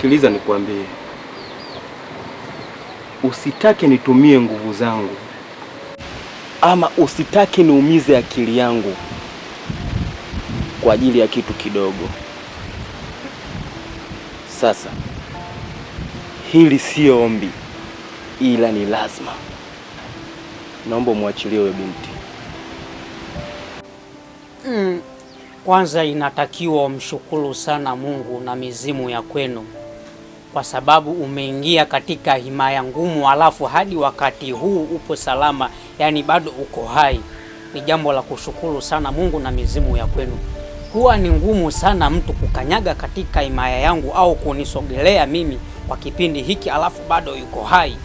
Sikiliza nikwambie, usitake nitumie nguvu zangu ama usitake niumize akili yangu kwa ajili ya kitu kidogo. Sasa hili sio ombi, ila ni lazima. Naomba umwachilie huyo binti. Kwanza inatakiwa umshukuru sana Mungu na mizimu ya kwenu, kwa sababu umeingia katika himaya ngumu, alafu hadi wakati huu upo salama, yani bado uko hai. Ni jambo la kushukuru sana Mungu na mizimu ya kwenu. Huwa ni ngumu sana mtu kukanyaga katika himaya yangu au kunisogelea mimi kwa kipindi hiki alafu bado yuko hai,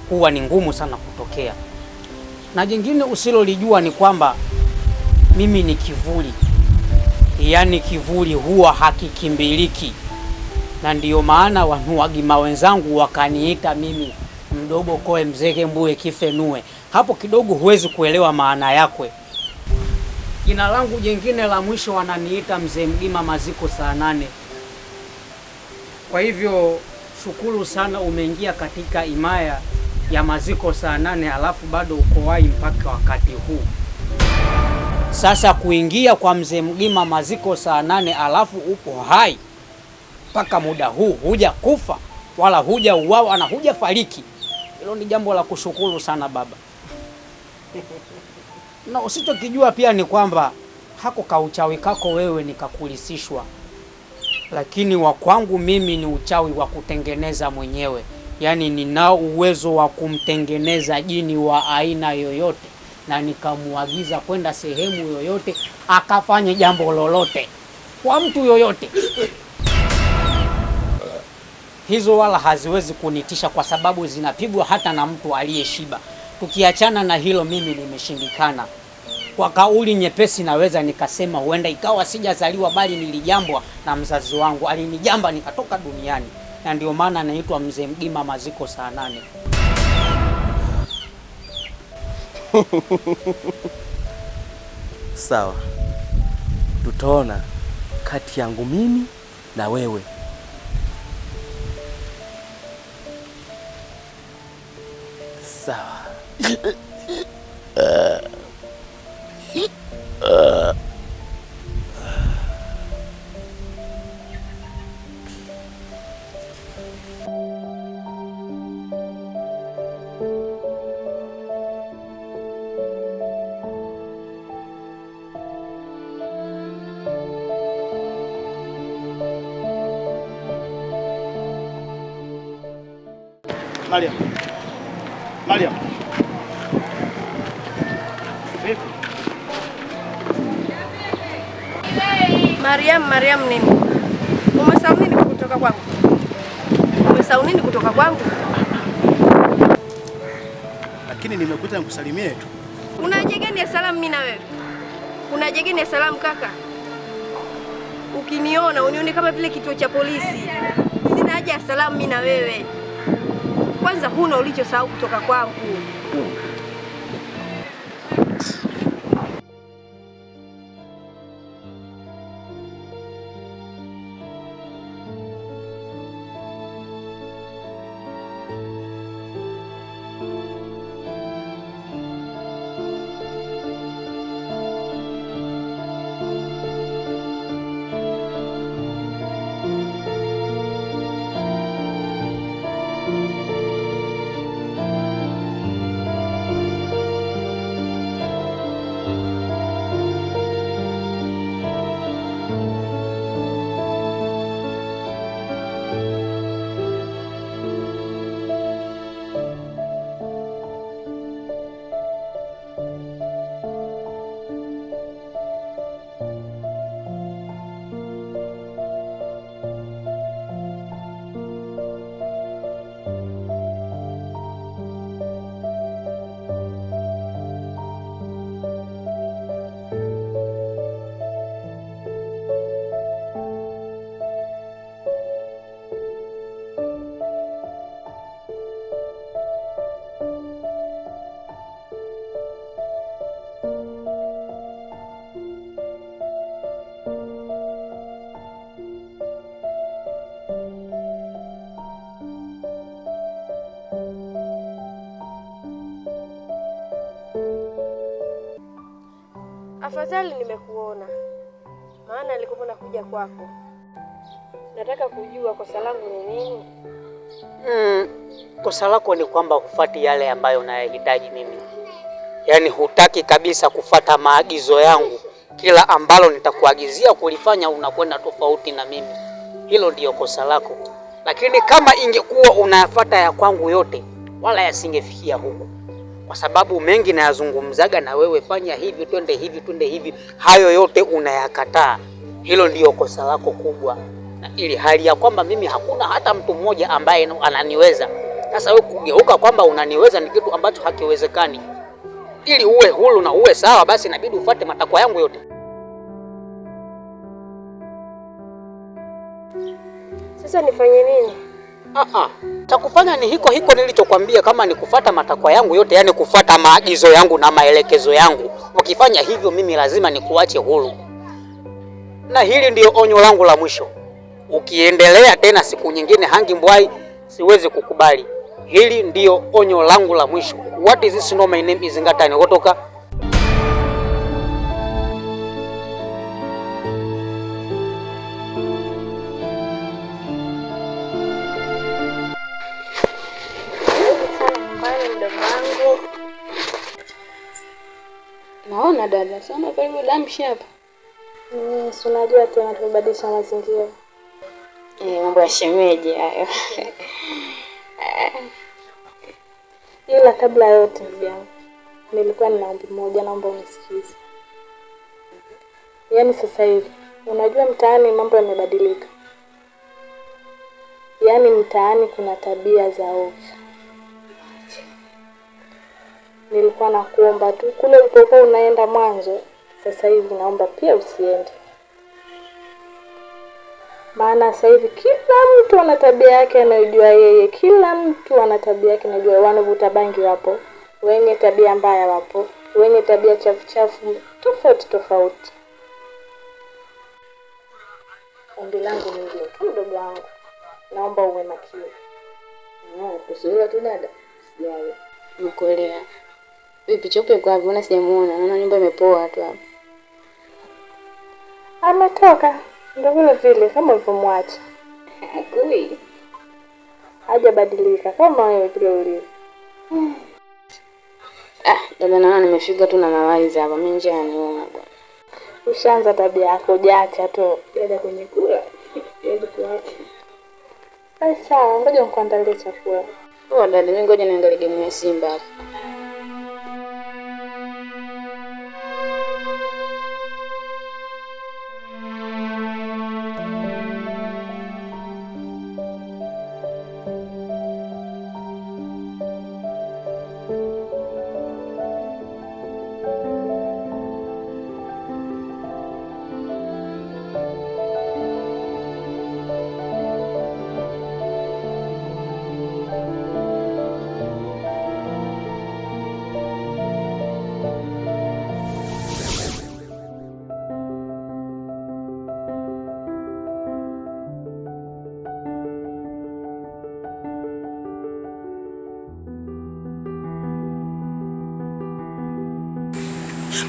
huwa ni ngumu sana kutokea. Na jingine usilolijua ni kwamba mimi ni kivuli, yaani kivuli huwa hakikimbiliki, na ndiyo maana wanuagima wenzangu wakaniita mimi mdogo koe mzeke mbuye kifenue. Hapo kidogo huwezi kuelewa maana yakwe. Jina langu jingine la mwisho wananiita Mzee Mgima maziko saa 8. Kwa hivyo shukuru sana umeingia katika himaya ya maziko saa 8 alafu bado uko hai mpaka wakati huu. Sasa kuingia kwa Mzee Mgima maziko saa 8 alafu upo hai mpaka muda huu, huja kufa wala huja uawa na huja fariki, hilo ni jambo la kushukuru sana baba. Na usichokijua pia ni kwamba hako kauchawi kako wewe nikakulisishwa, lakini wa kwangu mimi ni uchawi wa kutengeneza mwenyewe. Yaani ninao uwezo wa kumtengeneza jini wa aina yoyote na nikamuagiza kwenda sehemu yoyote akafanye jambo lolote kwa mtu yoyote. Hizo wala haziwezi kunitisha kwa sababu zinapigwa hata na mtu aliyeshiba. Tukiachana na hilo, mimi nimeshindikana. Kwa kauli nyepesi naweza nikasema huenda ikawa sijazaliwa bali nilijambwa na mzazi wangu, alinijamba nikatoka duniani, na ndio maana naitwa Mzee Mgima maziko saa 8. Sawa, tutaona kati yangu mimi na wewe. Sawa. Mariam. Mariam. Vipi? Mariam, Mariam nini? Umesahau nini kutoka kwangu? Umesahau nini kutoka kwangu? Lakini nimekuita nikusalimie tu. Una haja gani ya salamu mimi na wewe? Una haja gani ya salamu kaka? Ukiniona unione kama vile kituo cha polisi. Sina haja ya salamu mimi na wewe. Kwanza huna ulichosahau kutoka kwangu. Afadhali nimekuona, maana nilikuwa nakuja kwako. Nataka kujua kosa langu ni nini. Kosa lako ni kwamba hufati yale ambayo nayahitaji mimi. Yaani hutaki kabisa kufata maagizo yangu. Kila ambalo nitakuagizia kulifanya unakwenda tofauti na mimi. Hilo ndiyo kosa lako. Lakini kama ingekuwa unayafata ya kwangu yote, wala yasingefikia huko. Kwa sababu mengi nayazungumzaga na wewe, fanya hivi, twende hivi, twende hivi, hayo yote unayakataa. Hilo ndiyo kosa lako kubwa, na ili hali ya kwamba mimi hakuna hata mtu mmoja ambaye ananiweza. Sasa wewe kugeuka kwamba unaniweza ni kitu ambacho hakiwezekani. Ili uwe huru na uwe sawa, basi inabidi ufuate matakwa yangu yote. Sasa nifanye nini? Cha kufanya ni hiko hiko nilichokwambia, kama ni kufuata matakwa yangu yote, yani kufuata maagizo yangu na maelekezo yangu. Ukifanya hivyo, mimi lazima nikuache huru. Na hili ndiyo onyo langu la mwisho. Ukiendelea tena siku nyingine hangi mbwai, siwezi kukubali. Hili ndiyo onyo langu la mwisho. What is this? No, my name is Ngatani kutoka Naona dada, sana karibu damshi hapa. Si unajua tena tumebadilisha mazingira. Mambo ya shemeji hayo. Ila kabla ya yote ndugu yangu, nilikuwa nina ombi moja, naomba unisikize. Yaani sasa hivi unajua mtaani mambo yamebadilika. Yaani mtaani kuna tabia za ovyo. Nilikuwa nakuomba tu kule ulipokuwa unaenda mwanzo, sasa hivi naomba pia usiende. Maana sasa hivi kila mtu ana tabia yake anayojua yeye, kila mtu ana tabia yake anayojua. Wanavuta bangi wapo, wenye tabia mbaya wapo, wenye tabia chafu chafu tofauti tofauti. Ombi langu ni hilo tu, mdogo wangu, naomba uwe makini. Kusuhila tu dada, sijali. Nimekuelewa. Vipi Chope kwa wapi? Mbona sijamuona? Naona nyumba imepoa tu hapa. Ametoka ndio vile vile kama ulivyomwacha. Hakui. Hajabadilika kama wewe vile ulivyo. Dada naona nimefika tu na mawaiza hapa. Mimi njaa inaniuma bwana. Ushaanza tabia yako, hujaacha tu. Dada kwenye kula. Siwezi kuacha. Basi sawa, ngoja nikuandalie chakula. Poa dada, mimi ngoja niangalie game ya Simba hapa.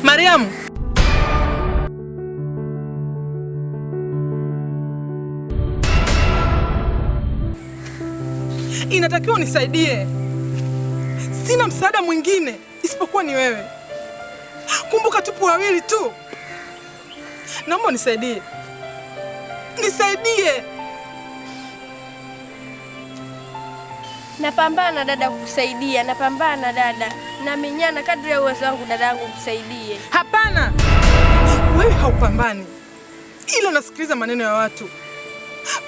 Mariam, inatakiwa unisaidie. Sina msaada mwingine isipokuwa ni wewe. Kumbuka tupo wawili tu. Naomba unisaidie. Nisaidie. Napambana dada kukusaidia, napambana dada. Namenyana kadri ya uwezo wangu dadangu kusaidie. Hapana. Wewe haupambani. Ila unasikiliza maneno ya watu.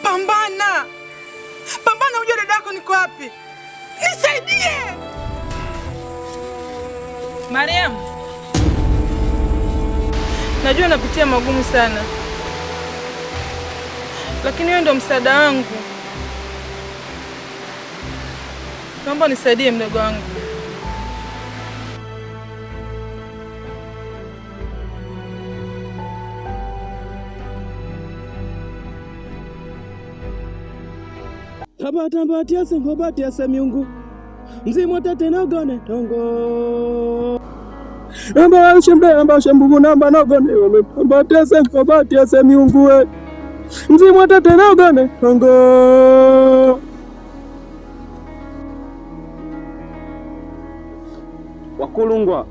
Pambana. Pambana ujue dadako niko wapi. Nisaidie. Mariam, najua napitia magumu sana, lakini wewe ndio msaada wangu. Naomba nisaidie mdogo wangu. Tabatambatia ngobatia miungu mzimu tate nogone tongo. Namba shembe namba shembugu namba nogone namba tese namba tese miungue mzimu tete nogone tongo. Wakulungwa,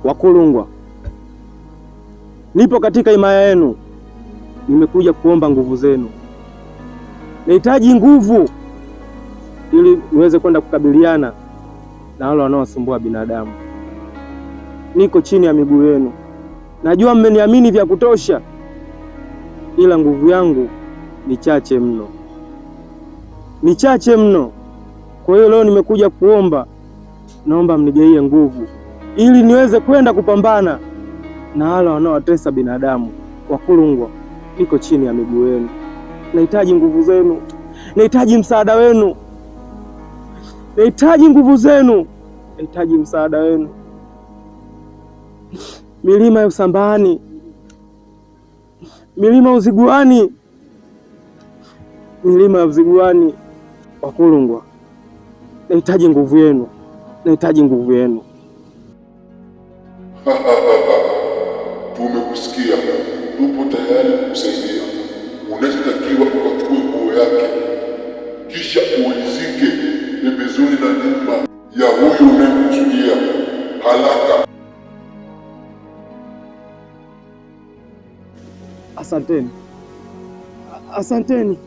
Wakulungwa, nipo katika himaya yenu, nimekuja kuomba nguvu zenu. Nahitaji nguvu ili niweze kwenda kukabiliana na wale wanaosumbua binadamu. Niko chini ya miguu yenu, najua mmeniamini vya kutosha, ila nguvu yangu ni chache mno, ni chache mno. Kwa hiyo leo nimekuja kuomba, naomba mnigeie nguvu ili niweze kwenda kupambana na wale wanaowatesa binadamu. Wakulungwa, niko chini ya miguu yenu, nahitaji nguvu zenu, nahitaji msaada wenu, nahitaji nguvu zenu, nahitaji msaada wenu. Milima ya Usambani, milima ya Uziguani, milima ya Uziguani, Wakulungwa, nahitaji nguvu yenu, nahitaji nguvu yenu. Tumekusikia, tupo tayari kukusaidia. Unachotakiwa ukachukue nguo yake, kisha uizike pembezoni na nyumba ya huyu unayemkusudia haraka. Asanteni, asanteni,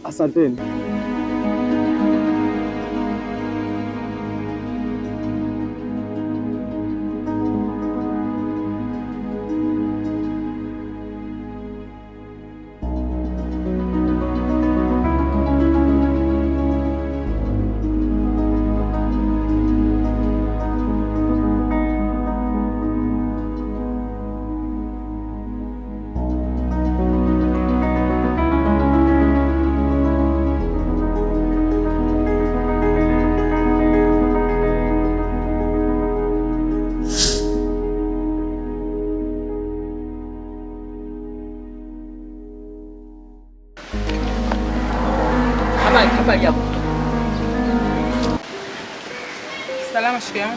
asanteni. Habari yako? Salama, shikamoo.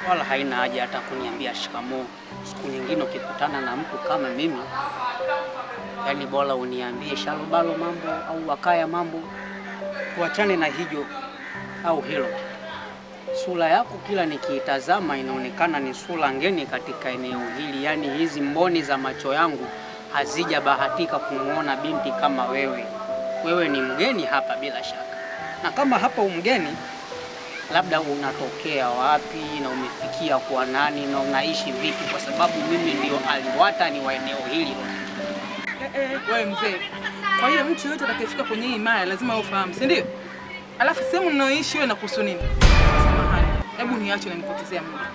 Wala haina haja hata kuniambia shikamoo. Siku nyingine ukikutana na mtu kama mimi, yaani bora uniambie shalobalo mambo au wakaya mambo, tuachane na hijo au hilo. Sura yako kila nikiitazama inaonekana ni sura ngeni katika eneo hili, yaani hizi mboni za macho yangu hazijabahatika kumuona binti kama wewe. Wewe ni mgeni hapa bila shaka, na kama hapa umgeni, labda unatokea wapi na umefikia kwa nani na unaishi vipi? Kwa sababu mimi ndio aliwatani wa eneo hili. Wewe mzee, kwa hiyo mtu yoyote atakayefika kwenye hii himaya lazima wewe ufahamu, si ndio? Alafu sehemu ninayoishi wewe inakuhusu nini? Samahani, hebu niache na nipotezea muda.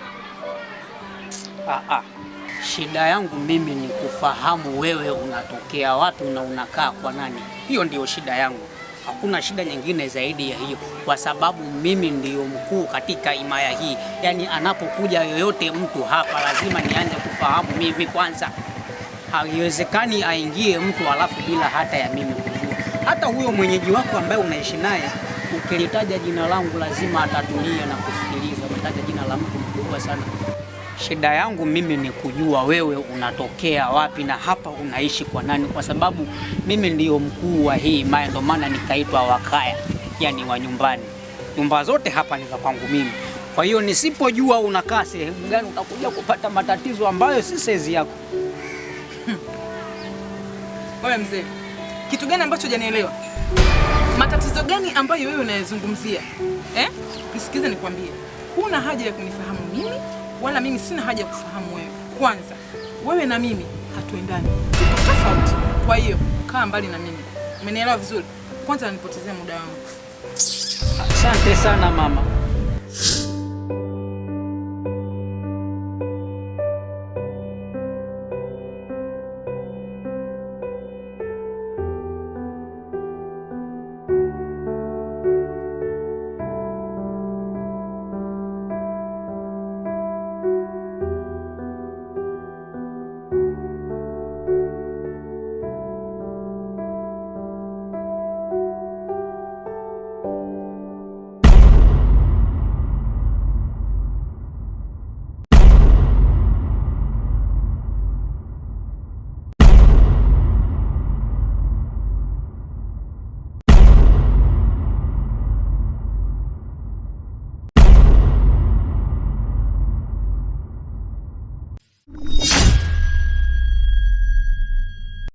Shida yangu mimi ni kufahamu wewe unatokea wapi na unakaa kwa nani. Hiyo ndiyo shida yangu. Hakuna shida nyingine zaidi ya hiyo, kwa sababu mimi ndiyo mkuu katika himaya hii. Yaani anapokuja yoyote mtu hapa lazima nianze kufahamu mimi kwanza. Haiwezekani aingie mtu alafu bila hata ya mimi kujua. Hata huyo mwenyeji wako ambaye unaishi naye ukilitaja jina langu lazima atatulia na kusikiliza. Umetaja jina la mtu mkubwa sana. Shida yangu mimi ni kujua wewe unatokea wapi na hapa unaishi kwa nani, kwa sababu mimi ndiyo mkuu wa hii himaya, ndio maana nikaitwa Wakaya, yani wa nyumbani. Nyumba zote hapa ni za kwangu mimi. Kwa hiyo nisipojua unakaa sehemu gani, utakuja kupata matatizo ambayo si saizi yako. Wewe mzee, kitu gani ambacho hujanielewa? Matatizo gani ambayo wewe unayazungumzia? Nisikize nikwambie. Huna haja ya kunifahamu mimi, wala mimi sina haja ya kufahamu wewe. Kwanza, wewe na mimi hatuendani. Tuko tofauti. Kwa hiyo, kaa mbali na mimi. Umenielewa vizuri? Kwanza unanipotezea muda wangu. Asante sana mama.